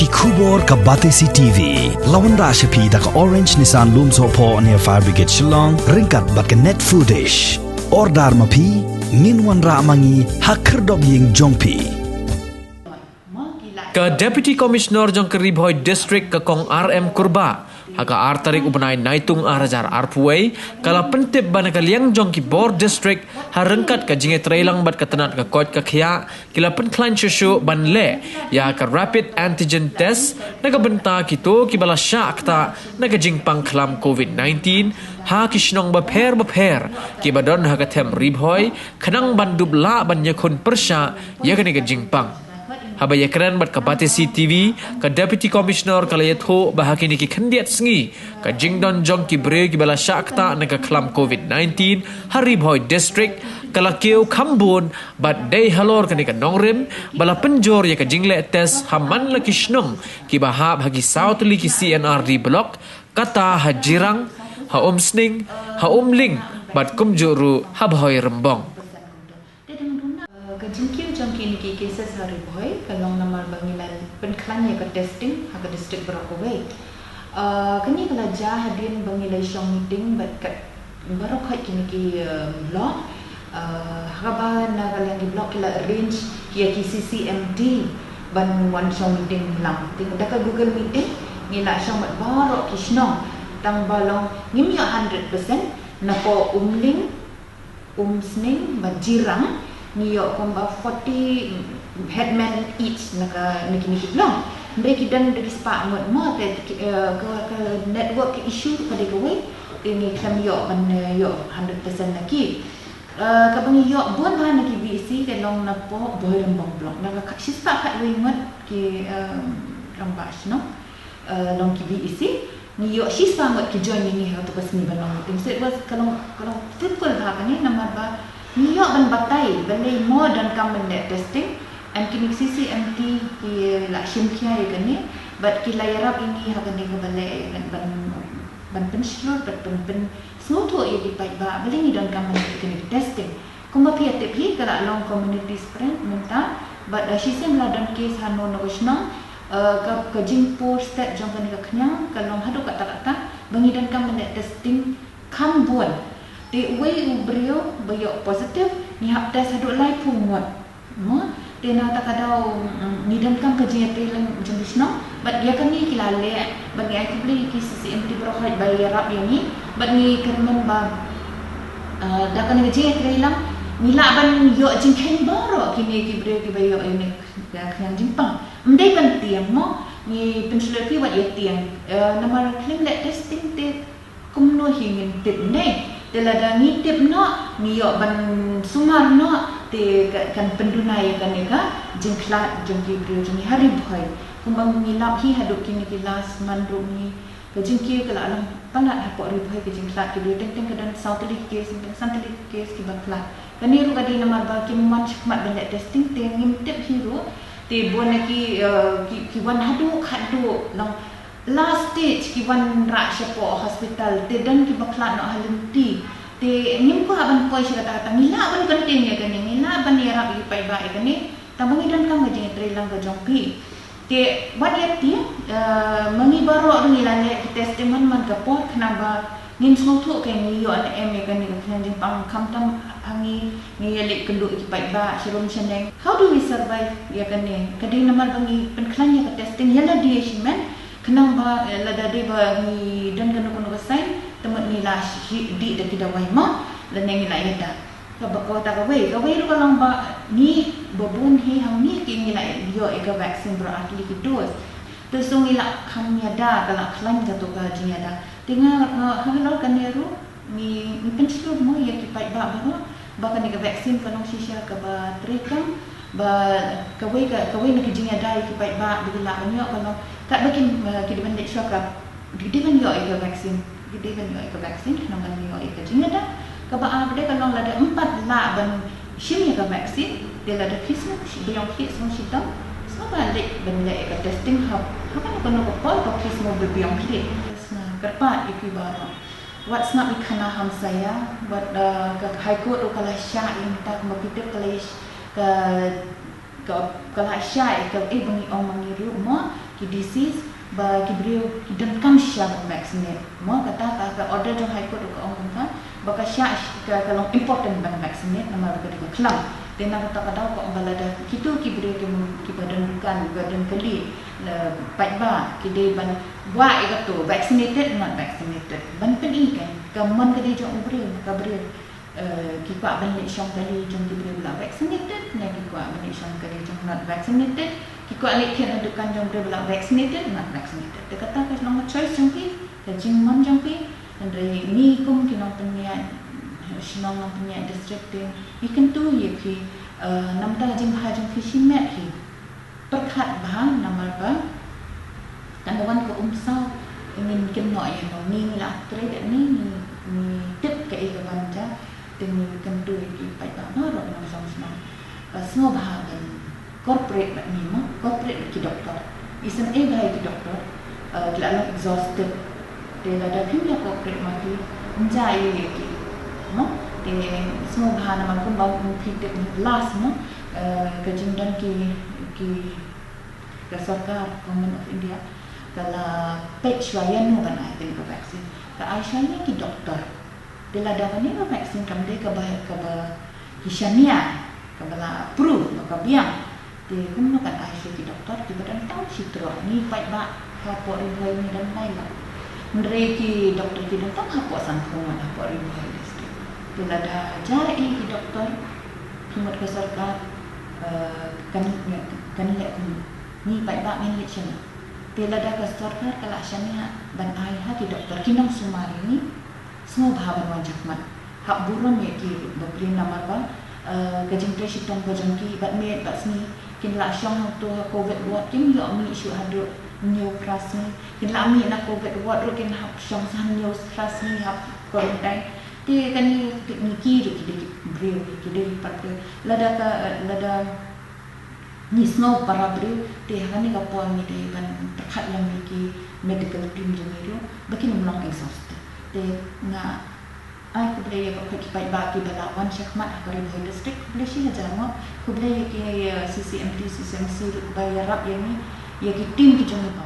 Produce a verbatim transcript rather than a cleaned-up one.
Khubor ka Batesi T V. La wanrah sha phi da ka Orange Nissan Lumsohphoh near Fire Brigade Shillong, ryngkat bad ka Net Foodish. Order ma phi, ngin wanrah ma ngi ha khyrdop ïing jong phi. Ka Deputy Commissioner jong ka Ri Bhoi District, ka Kong R M Kurbah, ha ka ar tarik u bnai Naitung ar hajar arphew wei, ka la pyntip ba na ka liang jong ki bor district, ha ryngkat ka jingïatreilang bad ka tnat ka koit ka khiah, ki la pynkhlaiñ shuh shuh ban leh ïa ka rapid antigen test na ka bynta kito kiba la shah ktah na ka jingpang khlam covid nineteen ha ki shnong bapher bapher kiba don ha ka them Ri Bhoi, khnang ban dup lah ban ïakhun pyrshah ïa kane ka jingpang. Haba ïakren bad ka Batesi T V, ka Deputy Commissioner ka la ïathuh ba ha kine ki khyndiat sngi, ka jingdon jong ki briew kiba la shah ktah na ka khlam covid nineteen ha Ri Bhoi District ka la kiew kham bun, bad dei halor kane ka nongrim ba la pynjur ïa ka jingleh test ha man la ki shnong kiba hap ha ki saw tylli ki C and R D block, kata ha Jirang, ha Umsning, ha Umling, bad kumjuh ruh ha Bhoi Rymbong. Te dang duna, eh, ka jingkiew jong kine ki cases ha Ri Bhoi ka long namar ba ngi la pynkhlaiñ ïa ka testing ha ka district baroh kawei. Eh, kane ka la jia hadien ba ngi la shong meeting bad ka baroh khoit kine ki, eh, block. Eh, haba na ka liang ki block ki la arrange ïa ki C C M T ban wan shong meeting lang. Te da ka Google Meeting ngi la shong bad baroh ki shnong, tang ba long ngim ïoh hundred percent, na ka Umling, Umsning bad Jirang ngi ïoh kumba forty headman each na ka, na kine ki block. Hynrei ki don da ki spah ngut mo, te ki, eh, ka, ka network ka issue ka dei kawei, te ngi khlem ïoh ban, eh, ïoh hundred percent na ki. Eh, kaba ngi ïoh bun bha na ki B E C ka long na poh Bhoi Rymbong block. Na ka shispah khatwei ngut ki, eh, rangbah shnong, eh, long ki B E C. Ngi ïoh shispah ngut ki join ïa ngi ha kato ka sngi ban long meeting. So it was, ka long, ka long fruitful bha kane namar ba ngi ïoh ban batai balei mo donkam ban leh testing. And kine ki C C M T ki la shim khia ïa kane bad ki la ïarap ïa ngi ha kane kaba leh ban, ban, ban pynshlur bad ban pynsngewthuh ïa ki paidbah balei ngi donkam ban leh kane ka testing. Kumba phi ïa tip hi ka la long community spread mynta bad, eh, shisien la don case hano hano ka shnong, eh, ka, ka jingpur stet jong kane ka khñiang ka long haduh katta katta ba ngi donkam ban leh testing kham bun. Te uwei u briew ba ïoh positive ngi hap test haduh laiphew ngut. Mo, te na kata ka daw, mm, ngi donkam ka jingïatreilang jong ki shnong bad ïa kane ki la leh bad ngi ai khublei ïa ki C C M T baroh khoit ba ïarap ïa ngi bad ngi kyrmen ba, eh, da kane ka jingïatreilang ngi lah ban ïoh jingkheiñ baroh kine ki briew kiba ïoh ïa kane ka khñiang jingpang. Ym dei ban tieng mo, ngi pynshlur ïa ki wat ïa tieng. Eh, namar khlem leh testing te kumno hi ngin tip ne? Te lada ngi tip noh, ngi ïoh ban sumar noh, te ka, kan pynduna ïa kane ka jingkhlad jong ki briew jong ngi ha Ri Bhoi. Kumba ngi lap hi haduh kine ki last month ruh ngi, ka jingkiew ka la long palat hapoh Ri Bhoi ka jingkhlad ki briew, teng teng ka don saw tylli ki case, teng san tylli ki case kiba khlad. Kane ruh ka dei namar ba kim wan shakhmat ban leh testing, te ngim tip hi ruh. Te bun na ki, eh, ki, ki wan haduh khatduh long last stage ki wanrah shapoh hospital, te don kiba khlad noh ha lynti. Te ngim kwah ban poi sha kata kata, ngi lah ban contain ïa kane, ngi lah ban ïarap ïa ki paidbah ïa kane, tang ba ngi donkam ka jingïatreilang ka jong phi. Te wat ïa tieng, eh, ma ngi baroh ruh ngi la leh ki testing man man ka por khnang ba ngin sngewthuh ka ngi ïoh ne em ïa kane ka khñiang jingpang, khamtam ha ngi, ngi ïa leit kynduh ïa ki paidbah sharum shaneng. How do we survive ïa kane? Ka dei namar ba ngi pynkhlaiñ ïa ka testing ïa lade shimet, khnang ba, eh, lada dei ba ngi don kano kano ka sign, te mut ngi la shi-, dih da ki dawai mo, lane ngi la ïada. Kaba kata kawei, kawei ruh ka long ba ngi ba bun hi hangne ki ngi la ïoh ïa ka vaccine baroh ar tylli ki dose. Te shu ngi la kham ïada, ka la khlaiñ kato ka jingïada. Te nga, nga, halor kane ruh ngi, ngi pynshlur mo ïa ki paidbah baroh ba kane ka vaccine ka long shisha kaba treikam, ba kawei ka, kawei na ki jingïada ïa ki paidbah ba ki lah ban ïoh ka long katba ki, eh, ki dei ban leit shuwa ka, ki dei ban ïoh ïa ka vaccine, ki dei ban ïoh ïa ka vaccine khnang ban ïoh ïa ka jingïada. Kaba ar pat ka long lada ym pat lah ban shim ïa ka vaccine, te lada phi sngew biang khlieh, sngew shitom, sngewbha leit ban leh ïa ka testing ha, ha kano kano ka por ba phi sngew biang khlieh. Nga kyrpad ïa phi baroh, wat sngap ïa ki khana hamsaïa, wat, eh, ka High Court ruh ka la shah ïa mynta, kumba phi tip ka la sh-, ka Ka la shah ïa kaei ba ngi ong ma ngi ruh mo, ki disease ba ki briew ki donkam shisha ban vaccinate mo. Kata ka, ka order jong High Court ruh ka ong kumta, ba ka shah, ka, ka long important ban vaccinate namar ba ka dei ka khlam. Te na kata ka daw ka ong ba lada kito ki briew ki, kiba don dukan, kiba don kali, paidbah ki dei ban kwah ïa kato, vaccinated, not vaccinated, ban pyni ka, ka mon ka dei jong u briew, ka briew. Eh, ki kwah ban leit shong kali jong ki briew ba la vaccinated ne ki kwah ban leit shong kali jong not vaccinated, ki kwah leit thied na dukan jong briew ba la vaccinated, not vaccinated. Te kata ka long ka choice jong ki, ka jingmon jong ki. Hynrei ngi kum ki nongpynïaid shnong, nongpynïaid district, te ngi kyntu ïa phi, eh, namar ka jingbha jong phi shimet hi. Pyrkhat bha namar ba kan da wan ka umsaw, ngin kynnoh ïa no, ngi la trei da ngi, ngi tip kaei ka ban jia, te ngi kyntu ïa ki paidbah baroh nongshong shnong ba sngewbha ban cooperate bad ngi mo, cooperate bad ki doktor. Isynei bha ïa ki doktor, eh, ki la long exhausted. Te lada phim ïa cooperate ma ki, ym jia ei ïa ki mo. Te sngewbha namar kumba phi tip last mo, eh, ka jingdon ki, ki, ka sorkar, Government of India ka la peit shuwa ïano ban ai kane ka vaccine. Ka ai shuwa ïa ki doktor. Te lada kane ka vaccine kam dei kaba, kaba ki shaniah, kaba la approve, ba ka biang, te kumno kan ai shuwa ki doktor kiba donkam shi troh? Ngi paidbah hapoh Ri Bhoi ngi don lai lak. Hynrei ki doktor ki donkam hapoh san phew ngut hapoh Ri Bhoi district. Te lada jia ei ki doktor, ki mut ka sorkar, eh, kan, kan leh kumno? Ngi paidbah ngin leit shano? Te lada ka sorkar ka la shaniah ban ai ha ki doktor, ki nongsumar ïa ngi, sngewbha ban wan shakhmat. Hap burom ïa ki bapli namar ba, eh, ka jingtrei shitom ka jong ki bad miet bad sngi. Kin la shong hangto ha covid ward, kim ïoh mih shuh haduh hynñiew phra sngi. Kin la mih na covid ward ruh kin hap shong sa hynñiew phra sngi hap quarantine. Te kane ngi ki ruh ki dei ki briew, ki dei ki paralok. Lada ka, lada ngi sngew para briew, te ha kane ka por ngi dei ban pyrkhat lang ïa ki medical team jong ngi ruh ba kin ym long exhausted. Te nga ai khublei ïa baroh ki paidbah kiba la wan shakhmat ha ka Ri Bhoi District, khublei shihajar ngut, khublei ïa ki, eh, C C M T, C C M C ruh ba ïarap ïa ngi, ïa ki team ki jong ngi ba